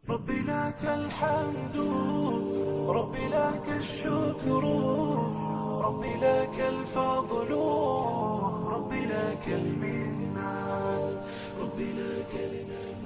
رب لك الحمد، رب لك الشكر، رب لك الفضل، رب لك المنة، رب لك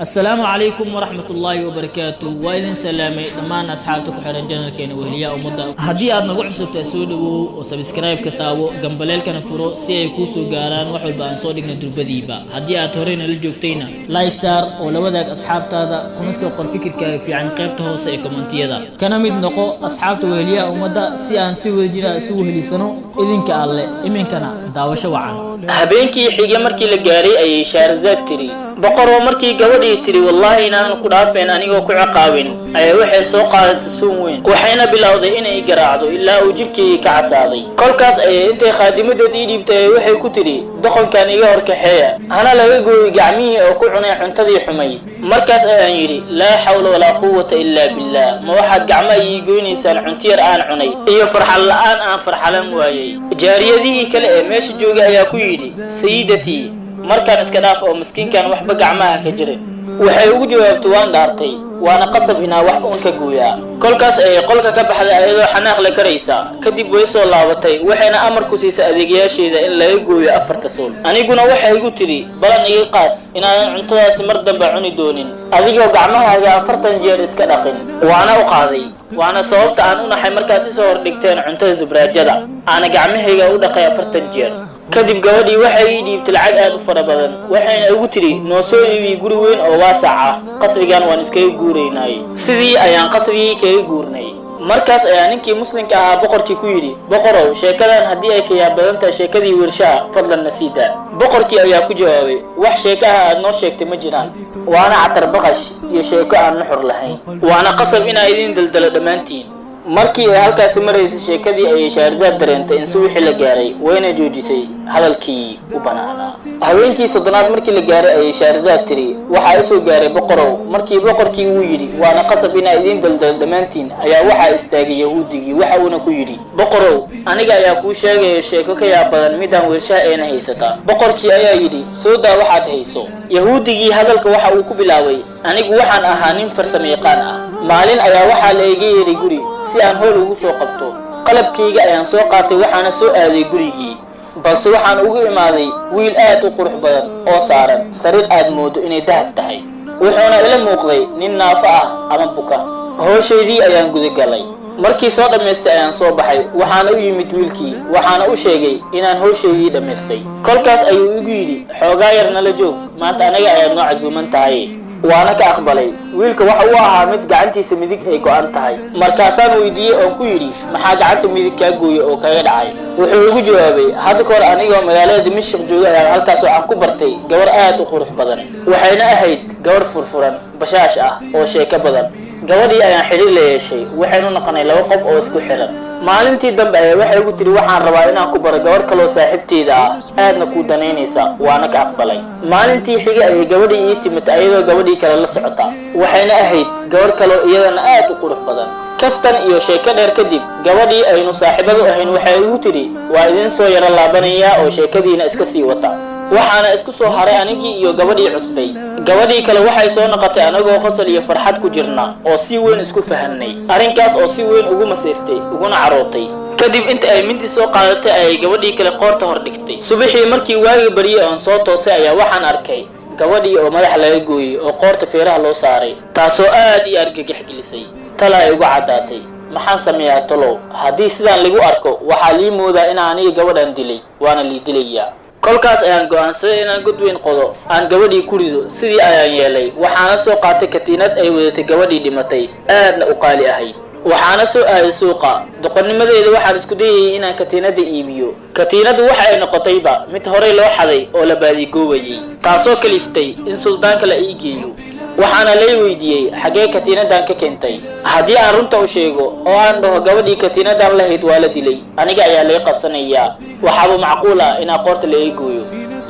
Asalaamu calaykum waraxmat ullaahi wabarakaatu. Waa idin salaamay dhammaan asxaabta ku xiran channelkeena Weheliyaha Ummadda. Haddii aad nagu cusubtahay, soo dhawow oo subscribe-ka taabo, gambaleelkana furo si ay kuu soo gaaraan wax walba aan soo dhigna durbadiiba. Haddii aad horeyna la joogtayna, like saar oo la wadaag asxaabtaada, kuna soo qor fikirkaaga fiican qaybta hoose ee commentiyada. Kana mid noqo asxaabta Weheliyaha Ummadda si aan si wadajira isugu helisano idinka Alle. Iminkana daawasho wacan. Habeenkii xige markii la gaaray ayay Shaarzaad tiri, "Boqoroo." Markii gabadhii tiri, "Wallaahi inaanan ku dhaafeen anigoo ku ciqaabin," ayaa waxay soo qaadatay suun weyn, waxayna bilowday inay garaacdo ilaa uu jidhkeygii ka casaaday. Kolkaas ayay intay khaadimadeed ii dhiibtay ay waxay ku tidhi, "Doqonkan iga horkaxeeya, hana laga gooyey gacmihii oo ku cunay cuntadii xumay." Markaas ayaan yidhi, "Laa xawla walaa quwata illaa billah, ma waxaad gacmaha ii goynaysaan cunto yar aan cunay iyo farxal la'aan aan farxalan waayey?" Jaariyadihii kale ee meesha joogay ayaa ku yidhi, "Sayidatii, markaan iska dhaaf oo miskiinkan waxba gacmaha ka jirin." Waxay ugu jawaabtay, "Waan dhaartay, waana qasab inaa wax uun ka gooyaa." Kolkaas ayay qolka ka baxday ayadoo xanaaq la karaysa. Kadib way soo laabatay, waxayna amar ku siisay adeegayaasheeda in laga gooyo afarta suul. Aniguna waxay igu tidhi, "Balan iga qaad inaanan cuntadaasi mar dambe cuni doonin adigoo gacmahaaga 40 jeer iska dhaqin." Waana u qaaday, waana sababta aan u naxay markaad isoo hordhigteen cuntada zubraajada, aana gacmahayga u dhaqay 40 jeer. Kadib gabadhii waxay ii dhiibtay lacag aad u fara badan, waxayna igu tidhi, "Noo soo iibiy guri weyn oo waasac ah, qasrigan waan iskaga guuraynay." Sidii ayaan qasrigii kaga guurnay. Markaas ayaa ninkii muslimka ahaa boqorkii ku yidhi, "Boqorow, sheekadan haddii ay ka yaab badan tahay sheekadii wershaha, fadlan na sii daa." Boqorkii ayaa ku jawaabay, "Wax sheeko ah aad noo sheegtay ma jiraan, waana catar baqash iyo sheeko aan nuxur lahayn, waana qasab inaa idin daldalo dhammaantiin." Markii ay halkaasi maraysay sheekadii ayay Shaarzaad dareentay in suwixii la gaaray, wayna joojisay hadalkii u banaanaa. Habeenkii 30aad markii la gaaray ayay Shaarzaad tiri, "Waxaa isoo gaaray, boqorow." Markii boqorkii uu yidhi, "Waana qasab inaa idiin daldalo dhammaantiin," ayaa waxaa istaagay Yahuudigii, waxa uuna ku yidhi, "Boqorow, aniga ayaa kuu sheegaya sheeko ka yaab badan midaan weershaha eena haysata." Boqorkii ayaa yidhi, "Soo daa waxaad hayso." Yahuudigii hadalka waxa uu ku bilaabay, "Anigu waxaan ahaa nin farsamo yaqaan ah. Maalin ayaa waxaa la iga yeedhay guri si aan howl ugu soo qabto. Qalabkayga ayaan soo qaatay, waxaana soo aaday gurigii, balse waxaan ugu imaaday wiil aad u qurux badan oo saaran sariir aad moodo inay dahab tahay, wuxuuna ila muuqday nin naafo ah ama buka. Howshaydii ayaan gudagalay. Markii soo dhammaystay ayaan soo baxay, waxaana u yimid wiilkii, waxaana u sheegay inaan howshaydii dhammaystay. Kolkaas ayuu igu yidhi, 'Xoogaa yar nala joog, maanta anaga ayaad noo casuuman tahay.' Waana ka aqbalay. Wiilka waxa uu ahaa mid gacantiisa midig ay go'an tahay. Markaasaan weydiiyey oon ku yidhi, 'Maxaa gacanta midig kaa gooyey oo kaga dhacay?' Wuxuu igu jawaabay, 'Hadda ka hor anigoo magaalada Dimashik jooga ayaan halkaas waxaan ku bartay gabar aad u qurux badan, waxayna ahayd gabar furfuran, bashaash ah oo sheeko badan. Gabadhii ayaan xidhiir la yeeshay, waxaynu noqonay laba qof oo isku xiran. Maalintii dambe ayaa waxay igu tiri, waxaan rabaa inaan ku baro gabar kaloo saaxiibteyda ah, aadna kuu danaynaysa. Waana ka aqbalay. Maalintii xigay ayay gabadhii ii timid ayadoo gabadhii kale la socota, waxayna ahayd gabar kaloo iyadana aad u qurux badan. Kaftan iyo sheeko dheer kadib, gabadhii aynu saaxiibadu ahayn waxay igu tidhi, waa idin soo yaro laabanayaa oo sheekadiina iska sii wata." Waxaana isku soo haray anigii iyo gabadhii cusbay. Gabadhii kale waxay soo noqotay anagoo qosol iyo farxad ku jirna oo si weyn isku fahamnay, arrinkaas oo si weyn ugu masiiftay uguna carootay. Kadib inta ay mindi soo qaadatay ayay gabadhii kale qoorta hor dhigtay. Subaxii markii waagi baryay oon soo toosay ayaa waxaan arkay gabadhii oo madaxa laga gooyey oo qoorta feeraha loo saaray, taasoo aad ii argagax gelisay. Tala ay uga caddaatay. Maxaan sameeyaa talow? Haddii sidaan lagu arko, waxaa lii moodaa inaan aniga gabadhan dilay, waana lii dilayaa. Kolkaas ayaan go'aansaday inaan god weyn qodo, aan gabadhii ku rido. Sidii ayaan yeelay, waxaana soo qaatay katiinad ay wadatay gabadhii dhimatay, aadna u qaali ahayd, waxaana soo aaday suuqa. Doqonnimadeeda waxaan isku dayayay inaan katiinada iibiyo. Katiinadu waxa ay noqotayba mid horey loo xaday oo la baadigoobayay, taasoo kaliftay in suldaanka la ii geeyo. Waxaana lay weydiiyey, 'Xaggee katiinadan ka keentay?' Haddii aan runta u sheego oo aan dhaho gabadhii katiinadan lahayd waa la dilay, aniga ayaa laga qabsanayaa, waxaaba macquul ah inaa qoorta laga gooyo.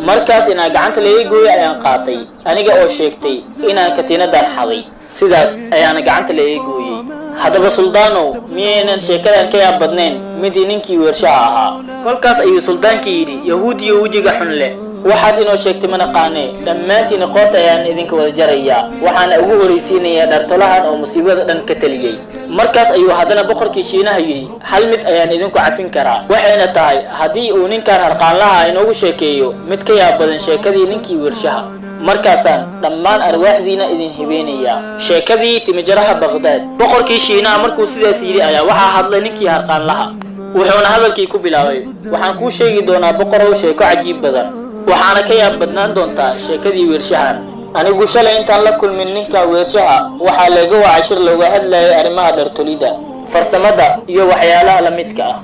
Markaas inaa gacanta laga gooyo ayaan qaatay, aniga oo sheegtay inaan katiinadan xaday. Sidaas ayaana gacanta laga gooyey. Haddaba suldaanow, miyaynan sheekadan ka yaab badnayn midii ninkii weershaha ahaa?" Kolkaas ayuu suldaankii yidhi, "Yahuudiyo wejiga xun leh." Waxaad inoo sheegtay ma naqaanee, dhammaantiina qoorta ayaan idinka wada jarayaa, waxaana ugu horaysiinayaa dhartolahan oo musiibada dhan ka taliyey. Markaas ayuu haddana boqorkii Shiinaha yidhi, hal mid ayaan idinku cafin karaa, waxayna tahay haddii uu ninkan harqaanlaha inoogu sheekeeyo mid ka yaab badan sheekadii ninkii wershaha, markaasaan dhammaan arwaaxdiina idin hibeenayaa. Sheekadii timijaraha Baqhdaad. Boqorkii Shiinaha markuu sidaas yidhi ayaa waxaa hadlay ninkii harqaanlaha, wuxuuna hadalkii ku bilaabay, waxaan kuu sheegi doonaa, boqorow, sheeko cajiib badan, waxaana ka yaab badnaan doontaa sheekadii weershahan. Anigu shalay intaan la kulmin ninka weershaha, waxaa laga wacay shir looga hadlayay arrimaha dhartolida, farsamada iyo waxyaalaha la midka ah,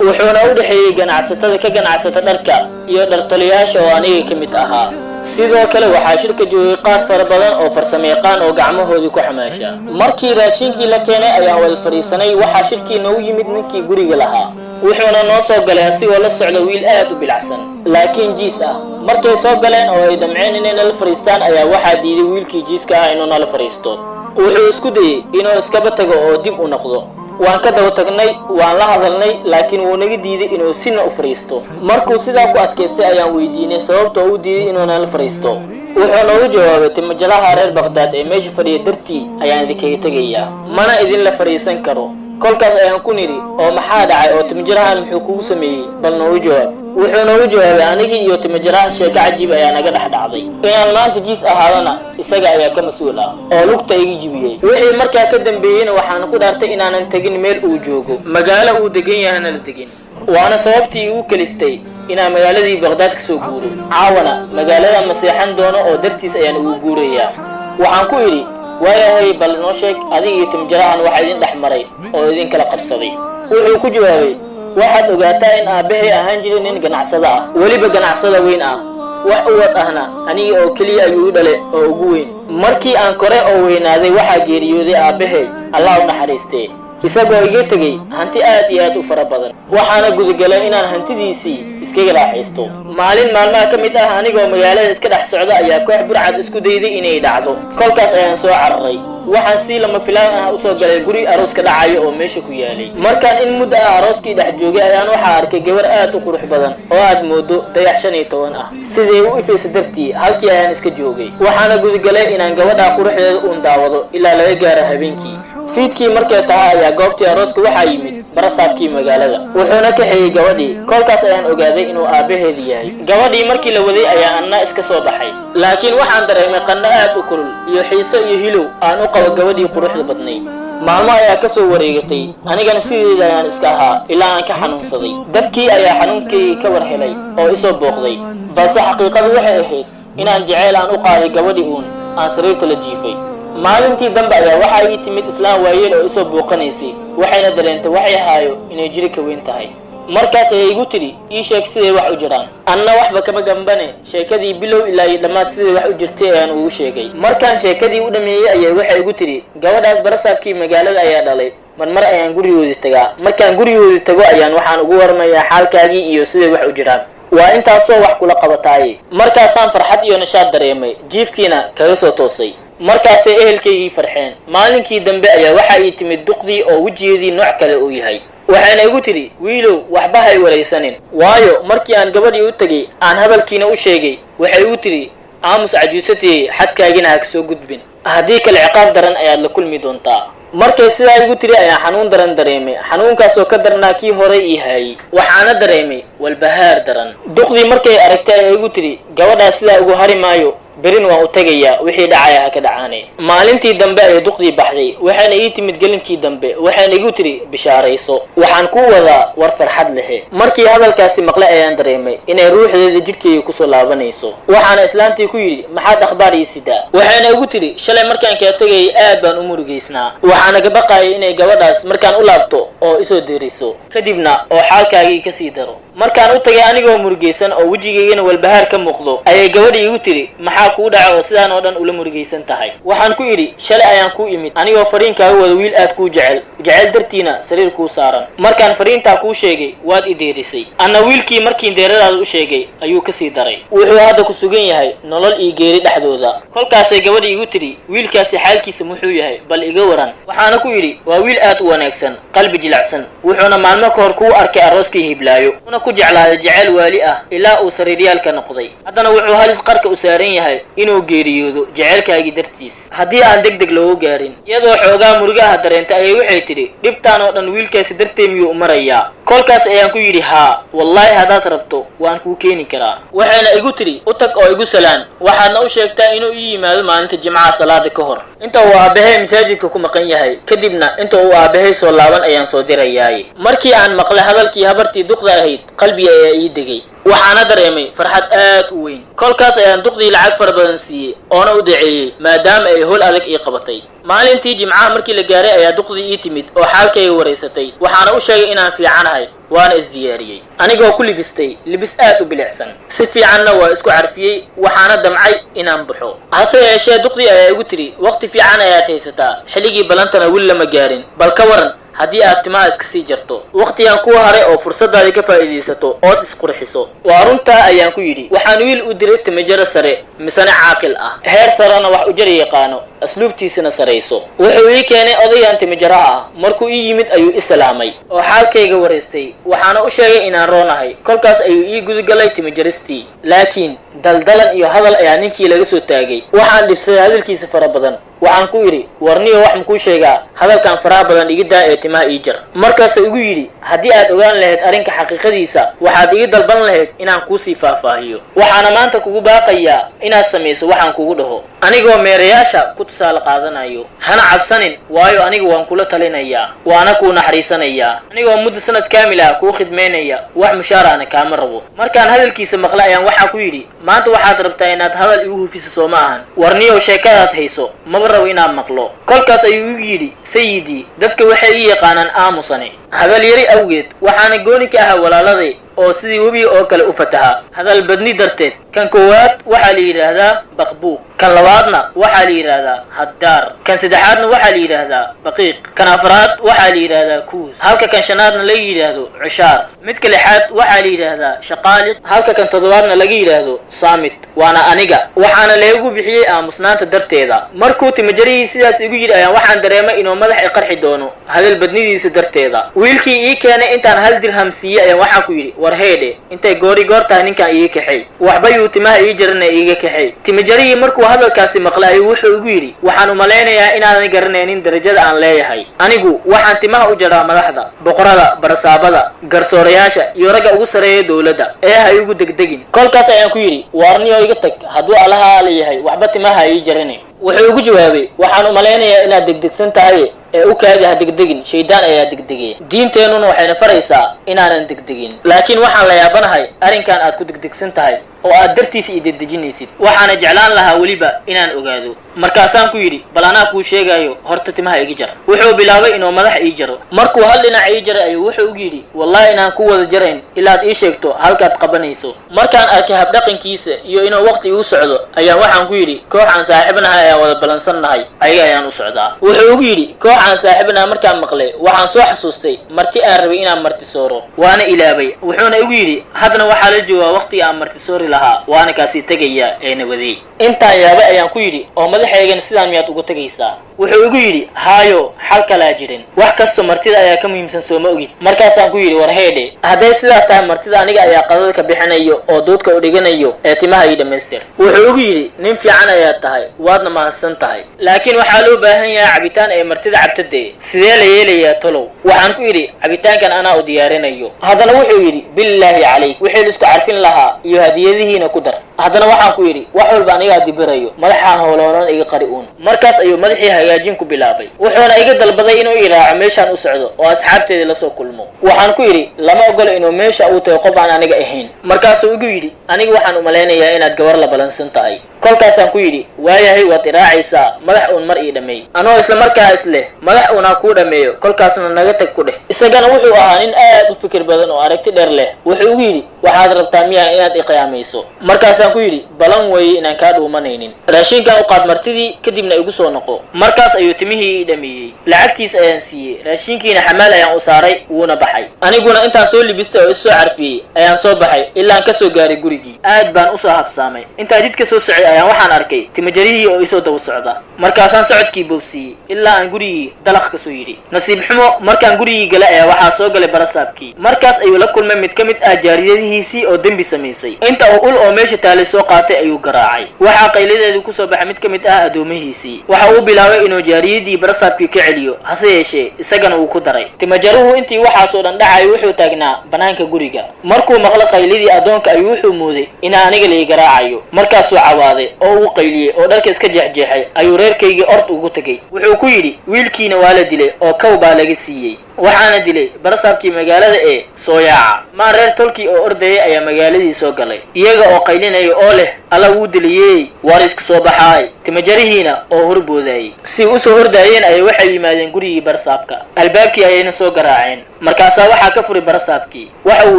wuxuuna u dhexeeyey ganacsatada ka ganacsata dharka iyo dhartoliyaasha oo aniga ka mid ahaa. Sidoo kale waxaa shirka joogay qaar fara badan oo farsamayaqaan oo gacmahoodii ku xamaasha. Markii raashinkii la keenay ayaan wada fadhiisanay. Waxaa shirkii noogu yimid ninkii guriga lahaa, wuxuuna noo soo galay asigoo la socda wiil aad u bilacsan laakiin jiis ah. Markay soo galeen oo ay damceen inay nala fadhiistaan ayaa waxaa diiday wiilkii jiiska ah inuu nala fadhiisto. Wuxuu isku dayey inuu iskaba tago oo dib u noqdo. Waan ka daba tagnay, waan la hadalnay, laakiin wuu naga diiday inuu sina u fadhiisto. Markuu sidaa ku adkaystay ayaan weydiinay sababta u diiday inuu nala fadhiisto. Wuxuu noogu jawaabay, timajaraha reer Baqhdaad ee meesha fadhiya dartii ayaan idinkaga tegayaa, mana idinla fadhiisan karo. Kolkaas ayaan ku nidhi, oo maxaa dhacay oo timajarahan muxuu kugu sameeyey? Bal noogu jawaab. Wuxuu noogu jawaabay, anigii iyo timajaraha sheeko cajiib ayaa naga dhex dhacday, inaan maanta jiis ahaadana isaga ayaa ka mas-uul ah oo lugta iga jibiyey. Wixii markaa ka dambeeyeyna waxaan ku dhaartay inaanan tegin meel uu joogo, magaalo uu degan yahana la degin, waana sababtii igu kaliftay inaan magaaladii Baqhdaad ka soo guuro. Caawana magaalada ma seexan doono oo dartiis ayaan ugu guurayaa. Waxaan ku idhi, waayahay, bal noo sheeg adiga iyo timjarahan waxa idin dhex maray oo idinkala qabsaday. Wuxuu ku jawaabay, waxaad ogaataa in aabbahay ahaan jiray nin ganacsado ah, weliba ganacsada weyn ah. Wax uwad ahna aniga oo keliya ayuu u dhale oo ugu weyn. Markii aan kore oo weynaaday waxaa geeriyooday aabbahay, Allah u naxariistee, isagoo iga tegey hanti aad iyo aad u fara badan. Waxaana gudagalay inaan hantidiisii iskaga raaxaysto. Maalin maalmaha ka mid ah, anigoo magaalada iska dhex socda ayaa koox burcad isku dayday inay dhacdo. Kolkaas ayaan soo cararay. Waxaan si lama filaan ah usoo galay guri aroos ka dhacayo oo meesha ku yaalay. Markaan in muddo ah arooskii dhex joogay ayaan waxaa arkay gabar aad u qurux badan oo aad moodo dayax 15 ah siday u ifaysa dartii. Halkii ayaan iska joogay, waxaana gudagalay inaan gabadhaa quruxdeeda uun daawado ilaa laga gaaro habeenkii. Fiidkii markay tahay ayaa goobtii arooska waxaa yimid barasaabkii magaalada, wuxuuna kaxeeyey gabadhii. Kolkaas ayaan ogaaday inuu aabbaheedi yahay. Gabadhii markii la waday ayaa anna iska soo baxay, laakiin waxaan dareemay qandho aad u kulul iyo xiiso iyo hilow aan u qabo gabadhii quruxda badnayd. Maalmo ayaa ka soo wareegatay, anigana sideeda ayaan iska ahaa ilaa aan ka xanuunsaday. Dadkii ayaa xanuunkaygii ka war helay oo isoo booqday, balse xaqiiqadu waxay ahayd inaan jeceyl aan u qaaday gabadhii uun aan sariirta la jiifay. Maalintii dambe ayaa waxaa ii timid islaan waayeel oo isoo booqanaysay, waxayna dareentay waxay haayo inay jiri ka weyn tahay. Markaas ayay igu tidhi, ii sheeg siday wax u jiraan. Anna waxba kama gambane, sheekadii bilow ilaa iyo dhammaad siday wax u jirtay ayaan ugu sheegay. Markaan sheekadii u dhameeyey ayay waxay igu tidhi, gabadhaas barasaabkii magaalada ayaa dhalay, marmar ayaan gurigoodii tagaa. Markaan gurigoodii tago ayaan waxaan ugu warmayaa xaalkaagii iyo siday wax u jiraan, waa intaasoo wax kula qabataaye. Markaasaan farxad iyo nishaad dareemay, jiifkiina kaga soo toosay. Markaasay ehelkaygii farxeen. Maalinkii dambe ayaa waxaa ii timid duqdii oo wejigeedii nooc kale uu yahay, waxayna igu tidhi, wiilow, waxba hay waraysanin, waayo markii aan gabadhii u tegey aan hadalkiina u sheegay, waxay igu tidhi, aamus cajuusatiyey, xadkaagina ha kasoo gudbin, haddii kale ciqaab daran ayaad la kulmi doontaa. Markay sidaa igu tidhi ayaan xanuun daran dareemay, xanuunkaasoo ka darnaa kii horay ii haayey, waxaana dareemay walbahaar daran. Duqdii markay aragtay ayaa igu tidhi, gabadhaas sidaa ugu hari maayo, berin waan u tegayaa, wixii dhacaya ha ka dhacaane. Maalintii dambe ayay duqdii baxday, waxayna ii timid gelinkii dambe, waxayna igu tidhi, bishaarayso, waxaan kuu wadaa war farxad lehe. Markii hadalkaasi maqlay ayaan dareemay inay ruuxdeeda jidhkayga kusoo laabanayso. Waxaana islaantii ku yidhi, maxaad akhbaar ii sidaa? Waxayna igu tidhi, shalay markaan kaa tegayay aad baan u murugaysnaa, waxaana ka baqaayay inay gabadhaas markaan u laabto oo isoo deeriso, kadibna oo xaalkaagii kasii daro. Markaan u tagay anigoo murugaysan oo wejigaygana walbahaar ka muuqdo ayay gabadhii igu tidhi, maxaa kuu dhaca oo sidaan oo dhan ula murugaysan tahay? Waxaan ku idhi, shalay ayaan kuu imid anigoo fariinkaaga wada wiil aad kuu jecel, jecel dartiina sariir kuu saaran. Markaan fariintaa kuu sheegay waad i deerisay, anna wiilkii markiin deeradaada u sheegay ayuu kasii daray, wuxuu hadda ku sugan yahay nolol iyo geeri dhexdooda. Kolkaasay gabadhii igu tidhi, wiilkaasi xaalkiisa muxuu yahay? Bal iga waran. Waxaana ku idhi, waa wiil aad u wanaagsan, qalbi jilacsan, wuxuuna maalmo ka hor kuu arkay arooskii hiblaayo, una ku jeclaaday jeceyl waali ah ilaa uu sariiryaalka noqday. Haddana wuxuu halis qarka u saaran yahay inuu geeriyoodo jeceylkaagii dartiis haddii aan deg deg loogu gaarin. Iyadoo xoogaa murugaha dareentay ayay waxay tidhi, dhibtaan oo dhan wiilkaasi dartee miyuu u marayaa? Kolkaas ayaan ku yidhi, haa wallaahi, haddaad rabto waan kuu keeni karaa. Waxayna igu tidhi, u tag oo igu salaan, waxaadna u sheegtaa inuu ii yimaado maalinta Jimcaha salaada ka hor inta uu aabbahay masaajidka ku maqan yahay, kadibna inta uu aabbahay soo laaban ayaan soo dirayaaye. Markii aan maqlay hadalkii habartii duqda ahayd, qalbiga ayaa ii degay, waxaana dareemay farxad aad u weyn. Kolkaas ayaan duqdii lacag fara badan siiyey oona u daceeyey maadaama ay howl adag ii qabatay. Maalintii Jimcaha markii la gaaray ayaa duqdii ii timid oo xaalkayga waraysatay. Waxaana u sheegay inaan fiicanahay, waana isdiyaariyey anigoo ku libistay libis aad u bilicsan, si fiicanna waa isku carfiyey, waxaana damcay inaan baxo. Hase yeeshee duqdii ayaa igu tidhi, waqti fiican ayaad haysataa, xilligii ballantana weli lama gaarin. Bal ka waran haddii aad timaha iska sii jarto waqtigan kuwa haray oo fursadaadii ka faa'iidaysato ood isqurxiso? Waa runtaa, ayaan ku yidhi. Waxaan wiil u diray timajaro sare, misane caaqil ah, heer sarena wax u jari yaqaano, asluubtiisana sarayso. Wuxuu ii keenay odayan timajaraha ah. Markuu ii yimid ayuu i salaamay oo xaalkayga waraystay, waxaana u sheegay inaan roonahay. Kolkaas ayuu ii gudagalay timajaristii, laakiin daldalan iyo hadal ayaa ninkii laga soo taagay. Waxaan dhibsaday hadalkiisa fara badan. Waxaan ku idhi, warniyo, wax makuu sheegaa? Hadalkan faraha badan iga daa ee timaha ii jar. Markaasuu igu yidhi, haddii aad ogaan lahayd arrinka xaqiiqadiisa, waxaad iga dalban lahayd inaan kuusii faahfaahiyo. Waxaana maanta kugu baaqayaa inaad samayso waxaan kugu dhaho, anigoo meerayaasha ku tusaale qaadanayo. Hana cabsanin, waayo aniga waan kula talinayaa, waana kuu naxariisanayaa, anigoo muddo sanad kaamil ah kuu khidmaynaya, wax mushaarahna kaama rabo. Markaan hadalkiisa maqlay ayaan waxaa ku yidhi, maanta waxaad rabtaa inaad hadal igu hufiso, soo ma ahan? Warniyow, sheekadaad hayso maba rabo inaan maqlo. Kolkaas ayuu igu yidhi, sayidii, dadka waxay ii yaqaanaan aamusane hadal yari awgeed, waxaana gooni ka ahaa walaaladay oo sidii webiga oo kale u fataha hadal badni darteed. Kan koowaad waxaa la yidhaahdaa baqbuuq, kan labaadna waxaa la yidhaahdaa haddaar, kan saddexaadna waxaa la yidhaahdaa baqiiq, kan afraad waxaa la yidhaahdaa kuus, halka kan shanaadna laga yidhaahdo cushaar, midka lixaad waxaa la yidhaahdaa shaqaaliq, halka kan toddobaadna laga yidhaahdo saamit, waana aniga. Waxaana leegu bixiyey aamusnaanta darteeda. Markuu timajarihii sidaas igu yidhi ayaan waxaan dareemay inuu madax i qarxi doono hadal badnidiisa darteeda. Wiilkii ii keenay intaan 1 dirham siiyey ayaan waxaan ku yidhi, war heedhe, intay goori goor tahay ninkaan iiga kaxay, waxba yuu timaha ii jarana, iiga kaxay. Timajarihii markuu hadalkaasi maqlay ayuu wuxuu igu yidhi, waxaan umalaynayaa inaadan garanaynin darajada aan leeyahay. Anigu waxaan timaha u jaraa madaxda, boqorada, barasaabada, garsoorayaasha iyo ragga ugu sareeya dowladda, ee ha igu degdegin. Kolkaas ayaan ku yidhi, waarniyo, iga tag, hadduu allaha leeyahay waxba timaha ii jarane. Wuxuu igu jawaabay, waxaan umalaynayaa inaad degdegsan tahay ee u kaadi, ha degdegin, shaydaan ayaa degdegaya, diinteennuna waxayna faraysaa inaanan degdegin. Laakiin waxaan la yaabanahay arrinkan aad ku degdegsan tahay oo aad dartiisa ii dedejinaysid, waxaana jeclaan lahaa weliba inaan ogaado. Markaasaan ku yidhi, bal anaa kuu sheegayo, horta timaha iga jar. Wuxuu bilaabay inuu madaxa ii jaro. Markuu hal dhinac ii jaray ayuu wuxuu ugu yidhi, wallahi inaan ku wada jarayn ilaad ii sheegto halkaad qabanayso. Markaan arkay habdhaqankiisa iyo inuu waqti igu socdo ayaan waxaan ku yidhi, koox aan saaxiibnahay ayaan wada balansannahay, ayaga ayaan u socdaa. Wuxuu ugu yidhi, koox aan saaxiibnahay markaan maqlay waxaan soo xasuustay marti aan rabay inaan marti sooro, waana ilaabay. Wuxuuna igu yidhi, haddana waxaa la joogaa waqtigii aan marti soori lahaa, waana kaasii tegayaa ee nabadeey. Intaan yaabay ayaan ku yidhi, oo madaxaygana sidaan miyaad ugu tegaysaa? Wuxuu igu yidhi, haayo, xal kalaa jirin, wax kastoo martida ayaa ka muhiimsan, soo ma ogid? Markaasaan ku yidhi, war heedhe, hadday sidaas tahay martida aniga ayaa qadada ka bixinayo oo duudka u dhiganayo ee timaha ii dhammaystir. Wuxuu igu yidhi, nin fiican ayaad tahay, waadna mahadsan tahay, laakiin waxaa loo baahan yahay cabitaan ay martida cabtadee, sidee la yeelayaa tolow? Waxaan ku yidhi, cabitaankan anaa u diyaarinayo. Haddana wuxuu yidhi, billaahi calayk, wixii laisku carfin lahaa iyo hadiyadihiina ku dar. Haddana waxaan ku yidhi, wax walba anigaa dibirayo, madaxaan howloolan iga qari uun. Markaas ayuu madaxii hagaajin ku bilaabay, wuxuuna iga dalbaday inuu i raaco meeshaan u socdo oo asxaabteedii lasoo kulmo. Waxaan ku yidhi, lama ogolo inuu meesha uu tago qof aan aniga ahayn. Markaasuu igu yidhi, aniga waxaan umalaynayaa inaad gabar la balansan tahay. Kolkaasaan ku yidhi, waayahay, waad iraacaysaa, madax uun mar ii dhammeey. Anoo isla markaa isleh madax uunaa kuu dhammeeyo, kolkaasna naga tag ku dheh. Isagana wuxuu ahaa nin aad u fikir badan oo aragti dheer leh. Wuxuu igu yidhi, waxaad rabtaa miyaa inaad iqiyaamayso? Markaasaan Markaasaan ku yidhi, balan weeye inaan kaa dhuumanaynin, raashinkan u qaad martidii, kadibna igu soo noqo. Markaas ayuu timihii ii dhameeyey, lacagtiis ayaan siiyey, raashinkiina xamaal ayaan u saaray, wuuna baxay. Aniguna intaan soo libistay oo is soo carfiyey ayaan soo baxay ilaan ka soo gaaray gurigii. Aad baan usoo habsaamay. Intaan jidka soo socday ayaan waxaan arkay timajarihii oo isoo daba socda. Markaasaan socodkii boobsiiyey ilaa aan gurigii dalaq ka soo yidhi. Nasiib xumo, markaan gurigii galay ayaa waxaa soo galay barasaabkii. Markaas ayuu la kulmay mid ka mid ah jaariyadihiisii oo dembi samaysay. Inta uu ul oo meesha taalay soo qaatay ayuu garaacay. Waxaa qayladeedu kusoo baxay mid ka mid ah addoomihiisii. Waxa uu bilaabay inuu jaariyadii barasaabkii ka celiyo, hase yeeshee isagana uu ku daray. Timajaruhu intii waxaasoo dhan dhacay wuxuu taagnaa banaanka guriga. Markuu maqlo qayladii addoonka ayuu wuxuu mooday inaa aniga lai garaacayo. Markaasuu cawaaday oo uu qayliyey oo dharka iska jeexjeexay ayuu reerkaygii ord ugu tegey. Wuxuu ku yidhi, wiilkiina waa la dilay oo kow baa laga siiyey, waxaana dilay barasaabkii magaalada ee soo yaaca. Maan reer tolkii oo ordayay ayaa magaaladii soo galay, iyaga oo qaylinaya oo leh, alla wuu diliyey, waar isku soo baxaay. Timajarihiina oo horboodayay si usoo ordaayeen ayay waxay yimaadeen gurigii barasaabka. Albaabkii ayayna soo garaaceen. Markaasaa waxaa ka furay barasaabkii. Waxa uu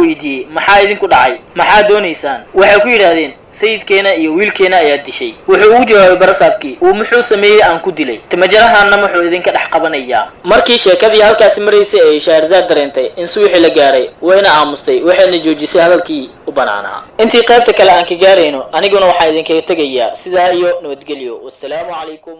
weydiiyey, maxaa idinku dhacay? Maxaa doonaysaan? Waxay ku yidhaahdeen, sayidkeena iyo wiilkeena ayaa dishay. Wuxuu ugu jawaabay barasaabkii, uu muxuu sameeyey aan ku dilay? Timajarahaanna muxuu idinka dhex qabanayaa? Markii sheekadii halkaasi maraysay ayay Shaarzaad dareentay in suwixii la gaaray, wayna aamustay, waxayna joojisay hadalkii u banaanaa. Intii qaybta kale aan ka gaarayno, aniguna waxaan idinkaga tegayaa sidaa iyo nabadgelyo. Wassalaamu calaykum.